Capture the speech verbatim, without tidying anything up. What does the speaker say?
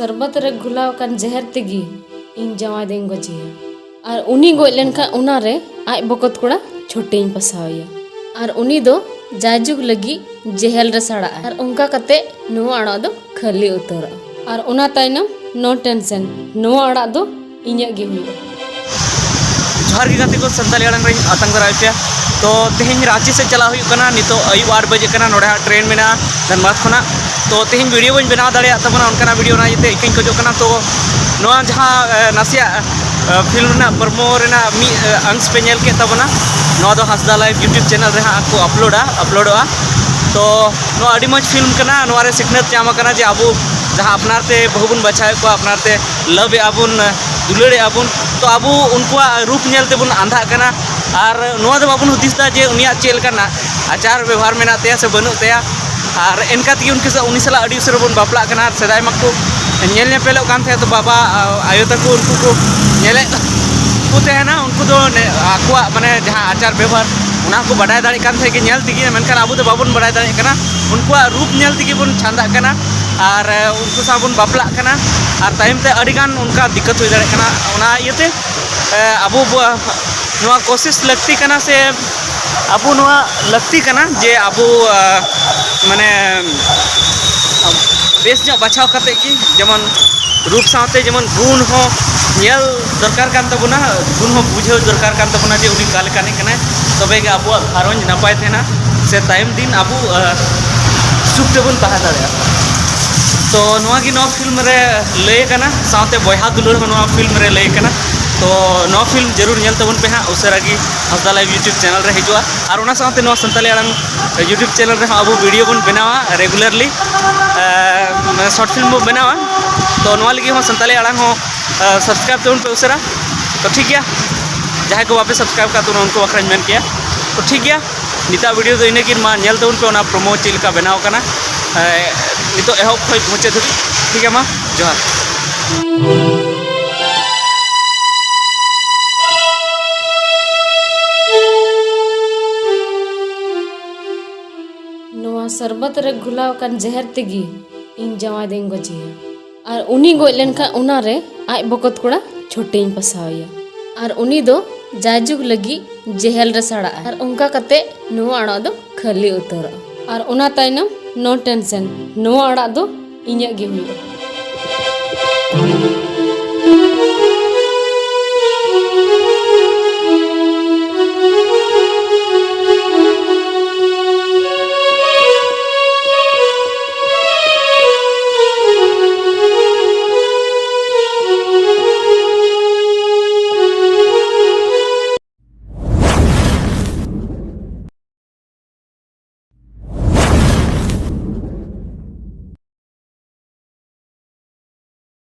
ᱥᱚᱨᱵᱚᱛ ᱨᱮ ᱜᱷᱩᱞᱟᱣ ᱟᱠᱟᱱ ᱡᱮᱦᱮᱨ ᱛᱮᱜᱮ ᱤᱧ ᱡᱟᱶᱟᱭ ᱫᱚᱧ ᱜᱚᱡᱮᱭᱟ᱾ ᱟᱨ ᱩᱱᱤ ᱜᱚᱡ ᱞᱮᱱᱠᱷᱟᱱ ᱚᱱᱟᱨᱮ ᱟᱡ ᱵᱚᱠᱚᱛ ᱠᱚᱲᱟ ᱪᱷᱩᱴᱤᱧ ᱯᱟᱥᱟᱣᱮᱭᱟ᱾ ᱟᱨ ᱩᱱᱤ ᱫᱚ ᱡᱟᱭᱡᱩᱜᱽ ᱞᱟᱹᱜᱤᱫ ᱡᱮᱦᱮᱞ ᱨᱮ ᱥᱟᱲᱟᱜᱼᱟ᱾ ᱟᱨ ᱚᱱᱠᱟ ᱠᱟᱛᱮ ᱱᱚᱣᱟ ᱟᱲᱟᱜ ᱫᱚ ᱠᱷᱟᱹᱞᱤ ᱩᱛᱟᱹᱨᱚᱜᱼᱟ᱾ ᱟᱨ ᱚᱱᱟ ᱛᱟᱭᱱᱚᱢ no tension, ᱱᱚᱣᱟ ᱟᱲᱟᱜ ᱫᱚ ᱤᱧᱟᱹᱜ ᱜᱮ ᱦᱩᱭᱩᱜᱼᱟ᱾ ᱡᱚᱦᱟᱨ ᱜᱮ ᱜᱟᱛᱮ ᱠᱚ, ᱥᱟᱱᱛᱟᱲᱤ ᱟᱲᱟᱝ ᱨᱮᱧ ᱟᱛᱟᱝ ᱫᱟᱨᱟᱢᱮᱫ ᱯᱮᱭᱟ᱾ ᱛᱚ ᱛᱮᱦᱮᱧ ᱨᱟᱸᱪᱤ ᱥᱮᱫ ᱪᱟᱞᱟᱜ ᱦᱩᱭᱩᱜ ᱠᱟᱱᱟ, ᱱᱤᱛᱚᱜ ᱟᱹᱭᱩᱵ ᱟᱴ ᱵᱟᱡᱮ ᱠᱟᱱᱟ, ᱱᱚᱰᱮ ᱦᱟᱸᱜ ᱴᱨᱮᱱ ᱢᱮᱱᱟᱜᱼᱟ ᱫᱷᱟᱱᱵᱟᱫᱽ ᱠᱷᱚᱱᱟᱜ᱾ ᱛᱚ ᱛᱮᱦᱮᱧ ᱵᱷᱤᱰᱤᱭᱳ ᱵᱟᱹᱧ ᱵᱮᱱᱟᱣ ᱫᱟᱲᱮᱭᱟᱜ ᱛᱟᱵᱚᱱᱟ, ᱚᱱᱠᱟᱱᱟᱜ ᱵᱷᱤᱰᱤᱭᱳ ᱚᱱᱟ ᱤᱭᱟᱹᱛᱮ ᱤᱠᱟᱹᱧ ᱠᱷᱚᱡᱚᱜ ᱠᱟᱱᱟ᱾ ᱛᱚ ᱱᱚᱣᱟ ᱡᱟᱦᱟᱸ ᱮ, ᱱᱟᱥᱮᱭᱟᱜ ᱮ, ᱯᱷᱤᱞᱢ ᱨᱮᱱᱟᱜ ᱯᱨᱳᱢᱳ ᱨᱮᱱᱟᱜ ᱢᱤᱫ ᱮ, ᱚᱝᱥ ᱯᱮ ᱧᱮᱞ ᱠᱮᱫ ᱛᱟᱵᱚᱱᱟ, ᱱᱚᱣᱟ ᱫᱚ ᱦᱟᱸᱥᱫᱟ ᱞᱟᱭᱤᱵᱷ ᱭᱩᱴᱩᱵᱽ ᱪᱮᱱᱮᱞ ᱨᱮ ᱦᱟᱸᱜ ᱠᱚ ᱟᱯᱞᱳᱰᱟ, ᱟᱯᱞᱳᱰᱚᱜᱼᱟ᱾ ᱛᱚ ᱱᱚᱣᱟ ᱟᱹᱰᱤ ᱢᱚᱡᱽ ᱯᱷᱤᱞᱢ ᱠᱟᱱᱟ, ᱱᱚᱣᱟ ᱨᱮ ᱥᱤᱠᱷᱱᱟᱹᱛ ᱧᱟᱢ ᱟᱠᱟᱱᱟ ᱡᱮ ᱟᱵᱚ ᱡᱟᱦᱟᱸ ᱟᱯᱱᱟᱨ ᱛᱮ ᱵᱟᱹᱦᱩ ᱵᱚᱱ ᱵᱟᱪᱷᱟᱣᱮᱫ ᱠᱚᱣᱟ, ᱟᱯᱱᱟᱨ ᱛᱮ ᱞᱟᱵᱷ ᱮᱫᱼᱟ ᱵᱚᱱ, ᱫᱩᱞᱟᱹᱲᱮᱫᱼᱟ ᱵᱚᱱ, ᱛᱚ ᱟᱵᱚ ᱩᱱᱠᱩᱣᱟᱜ ᱨᱩᱯ ᱧᱮᱞ ᱛᱮᱵᱚᱱ ᱟᱸᱫᱷᱟᱜ ᱠᱟᱱᱟ᱾ ᱟᱨ ᱱᱚᱣᱟ ᱫᱚ ᱵᱟᱵᱚᱱ ᱦᱩᱫᱤᱥ ᱮᱫᱟ ᱡᱮ ᱩᱱᱤᱭᱟᱜ ᱪᱮᱫ ᱞᱮᱠᱟᱱᱟᱜ ᱟᱪᱟᱨ ᱵᱮᱵᱚᱦᱟᱨ ᱢᱮᱱᱟᱜ ᱛᱟᱭᱟ ᱥᱮ ᱵᱟᱹᱱᱩᱜ ᱛᱟᱭᱟ᱾ ᱟᱨ ᱮᱱᱠᱟ ᱛᱮᱜᱮ ᱩᱱᱠᱩ ᱥᱟᱶ, ᱩᱱᱤ ᱥᱟᱞᱟᱜ ᱟᱹᱰᱤ ᱩᱥᱟᱹᱨᱟ ᱵᱚᱱ ᱵᱟᱯᱞᱟᱜ ᱠᱟᱱᱟ᱾ ᱟᱨ ᱥᱮᱫᱟᱭ ᱢᱟᱠᱚ ᱧᱮᱞ ᱧᱮᱯᱮᱞᱚᱜ ᱠᱟᱱ ᱛᱟᱦᱮᱸᱫ, ᱛᱚ ᱵᱟᱵᱟ, ᱟ, ᱟᱭᱳ ᱛᱟᱠᱚ ᱩᱱᱠᱩ ᱠᱚ ᱧᱮᱞᱮᱫ ᱠᱚ ᱛᱟᱦᱮᱱᱟ, ᱩᱱᱠᱩ ᱫᱚ ᱱᱮ-, ᱟᱠᱚᱣᱟᱜ ᱢᱟᱱᱮ ᱡᱟᱦᱟᱸ ᱟᱪᱟᱨ ᱵᱮᱵᱚᱦᱟᱨ ᱚᱱᱟ ᱠᱚ ᱵᱟᱰᱟᱭ ᱫᱟᱲᱮᱭᱟᱜ ᱠᱟᱱ ᱛᱟᱦᱮᱸᱫ ᱜᱮ ᱧᱮᱞ ᱛᱮᱜᱮ, ᱢᱮᱱᱠᱷᱟᱱ ᱟᱵᱚ ᱫᱚ ᱵᱟᱵᱚᱱ ᱵᱟᱰᱟᱭ ᱫᱟᱲᱮᱭᱟᱜ ᱠᱟᱱᱟ, ᱩᱱᱠᱩᱣᱟᱜ ᱨᱩᱯ ᱧᱮᱞ ᱛᱮᱜᱮ ᱵᱚᱱ ᱪᱷᱟᱸᱫᱟᱜ ᱠᱟᱱᱟ ᱟᱨ ᱮ, ᱩᱱᱠᱩ ᱥᱟᱶ ᱵᱚᱱ ᱵᱟᱯᱞᱟᱜ ᱠᱟᱱᱟ ᱟᱨ ᱛᱟᱭᱚᱢ ᱛᱮ ᱟᱹᱰᱤ ᱜᱟᱱ ᱚᱱᱠᱟ ᱫᱤᱠᱠᱟᱛ ᱦᱩᱭ ᱫᱟᱲᱮᱭᱟᱜ ᱠᱟᱱᱟ᱾ ᱚᱱᱟ ᱤᱭᱟᱹᱛᱮ ᱮ, ᱟᱵᱚ ᱵᱚ-, ᱱᱚᱣᱟ ᱠᱳᱥᱤᱥ ᱞᱟᱹᱠᱛᱤ ᱠᱟᱱᱟ ᱥᱮ ᱟᱵᱚ ᱱᱚᱣᱟ ᱞᱟᱹᱠᱛᱤ ᱠᱟᱱᱟ ᱡᱮ ᱟᱵᱚ, ᱟ, ᱢᱟᱱᱮ, ᱟ, ᱵᱮᱥ ᱧᱚᱜ ᱵᱟᱪᱷᱟᱣ ᱠᱟᱛᱮ ᱜᱮ, ᱡᱮᱢᱚᱱ ᱨᱩᱯ ᱥᱟᱶᱛᱮ ᱡᱮᱢᱚᱱ ᱜᱩᱱ ᱦᱚᱸ ᱧᱮᱞ ᱫᱚᱨᱠᱟᱨ ᱠᱟᱱ ᱛᱟᱵᱚᱱᱟ, ᱜᱩᱱ ᱦᱚᱸ ᱵᱩᱡᱷᱟᱹᱣ ᱫᱚᱨᱠᱟᱨ ᱠᱟᱱ ᱛᱟᱵᱚᱱᱟ ᱡᱮ ᱩᱱᱤ ᱚᱠᱟ ᱞᱮᱠᱟᱱᱤᱡ ᱠᱟᱱᱟᱭ, ᱛᱚᱵᱮ ᱜᱮ ᱟᱵᱚᱣᱟᱜ ᱜᱷᱟᱨᱚᱸᱡᱽ ᱱᱟᱯᱟᱭ ᱛᱟᱦᱮᱱᱟ ᱥᱮ ᱛᱟᱭᱚᱢ ᱫᱤᱱ ᱟᱵᱚ, ᱟ, ᱥᱩᱠ ᱛᱮᱵᱚᱱ ᱛᱟᱦᱮᱸ ᱫᱟᱲᱮᱭᱟᱜᱼᱟ᱾ ᱛᱚ ᱱᱚᱣᱟ ᱜᱮ ᱱᱚᱣᱟ ᱯᱷᱤᱞᱢ ᱨᱮ ᱞᱟᱹᱭ ᱠᱟᱱᱟ, ᱥᱟᱶᱛᱮ ᱵᱚᱭᱦᱟ ᱫᱩᱞᱟᱹᱲ ᱦᱚᱸ ᱱᱚᱣᱟ ᱯᱷᱤᱞᱢ ᱨᱮ ᱞᱟᱹᱭ ᱠᱟᱱᱟ᱾ ᱛᱚ ᱱᱚᱣᱟ ᱯᱷᱤᱞᱢ ᱡᱟᱹᱨᱩᱲ ᱧᱮᱞ ᱛᱟᱵᱚᱱ ᱯᱮ ᱦᱟᱸᱜ, ᱩᱥᱟᱹᱨᱟ ᱜᱮ ᱦᱟᱸᱥᱫᱟ ᱞᱟᱭᱤᱵᱷ ᱭᱩᱴᱩᱵᱽ ᱪᱮᱱᱮᱞ ᱨᱮ ᱦᱤᱡᱩᱜᱼᱟ᱾ ᱟᱨ ᱚᱱᱟ ᱥᱟᱶᱛᱮ ᱱᱚᱣᱟ ᱥᱟᱱᱛᱟᱲᱤ ᱟᱲᱟᱝ ᱭᱩᱴᱩᱵᱽ ᱪᱮᱱᱮᱞ ᱨᱮᱦᱚᱸ ᱟᱵᱚ ᱵᱷᱤᱰᱤᱭᱳ ᱵᱚᱱ ᱵᱮᱱᱟᱣᱟ ᱨᱮᱜᱩᱞᱟᱨᱞᱤ, ᱮ, ᱢᱟᱱᱮ ᱥᱚᱨᱴ ᱯᱷᱤᱞᱢ ᱵᱚᱱ ᱵᱮᱱᱟᱣᱟ᱾ ᱛᱚ ᱱᱚᱣᱟ ᱞᱟᱹᱜᱤᱫ ᱦᱚᱸ ᱥᱟᱱᱛᱟᱲᱤ ᱟᱲᱟᱝ ᱦᱚᱸ, ᱮ, ᱥᱟᱵᱥᱠᱨᱟᱭᱤᱵᱽ ᱛᱟᱵᱚᱱ ᱯᱮ ᱩᱥᱟᱹᱨᱟ᱾ ᱛᱚ ᱴᱷᱤᱠ ᱜᱮᱭᱟ, ᱡᱟᱦᱟᱸᱭ ᱠᱚ ᱵᱟᱯᱮ ᱥᱟᱵᱥᱠᱨᱟᱭᱤᱵᱽ ᱠᱟᱜ ᱛᱟᱵᱚᱱᱟ ᱩᱱᱠᱩ ᱵᱟᱠᱷᱨᱟᱧ ᱢᱮᱱ ᱠᱮᱭᱟ᱾ ᱛᱚ ᱴᱷᱤᱠ ᱜᱮᱭᱟ, ᱱᱤᱛᱟᱜ ᱵᱷᱤᱰᱤᱭᱳ ᱫᱚ ᱤᱱᱟᱹᱜᱮ, ᱢᱟ ᱧᱮᱞ ᱛᱟᱵᱚᱱ ᱯᱮ ᱚᱱᱟ ᱯᱨᱳᱢᱳ ᱪᱮᱫ ᱞᱮᱠᱟ ᱵᱮᱱᱟᱣ ᱠᱟᱱᱟ, ᱮ, ᱱᱤᱛᱚᱜ ᱮᱦᱚᱵ ᱠᱷᱚᱱ ᱢᱩᱪᱟᱹᱫ ᱫᱷᱟᱹᱵᱤᱡ᱾ ᱴᱷᱤᱠ ᱜᱮᱭᱟ, ᱢᱟ ᱡᱚᱦᱟᱨ᱾ ᱱᱚᱣᱟ ᱥᱚᱨᱵᱚᱛ ᱨᱮ ᱜᱷᱩᱞᱟᱣ ᱟᱠᱟᱱ ᱡᱮᱦᱮᱨ ᱛᱮᱜᱮ ᱤᱧ ᱡᱟᱶᱟᱭ ᱫᱚᱧ ᱜᱚᱡᱮᱭᱟ᱾ ᱟᱨ ᱩᱱᱤ ᱜᱚᱡ ᱞᱮᱱᱠᱷᱟᱱ ᱚᱱᱟᱨᱮ ᱟᱡ ᱵᱚᱠᱚᱛ ᱠᱚᱲᱟ ᱪᱷᱚᱴᱤᱧ ᱯᱟᱥᱟᱣ ᱮᱭᱟ᱾ ᱟᱨ ᱩᱱᱤ ᱫᱚ ᱡᱟᱭᱡᱩᱜᱽ ᱞᱟᱹᱜᱤᱫ ᱡᱮᱦᱮᱞ ᱨᱮ ᱥᱟᱲᱟᱜᱼᱟᱭ᱾ ᱟᱨ ᱚᱱᱠᱟ ᱠᱟᱛᱮ ᱱᱚᱣᱟ ᱟᱲᱟᱜ ᱫᱚ ᱠᱷᱟᱹᱞᱤ ᱩᱛᱟᱹᱨᱚᱜᱼᱟ᱾ ᱟᱨ ᱚᱱᱟ ᱛᱟᱭᱱᱚᱢ no tension, ᱱᱚᱣᱟ ᱟᱲᱟᱜ ᱫᱚ ᱤᱧᱟᱹᱜ ᱜᱮ ᱦᱩᱭᱩᱜᱼᱟ᱾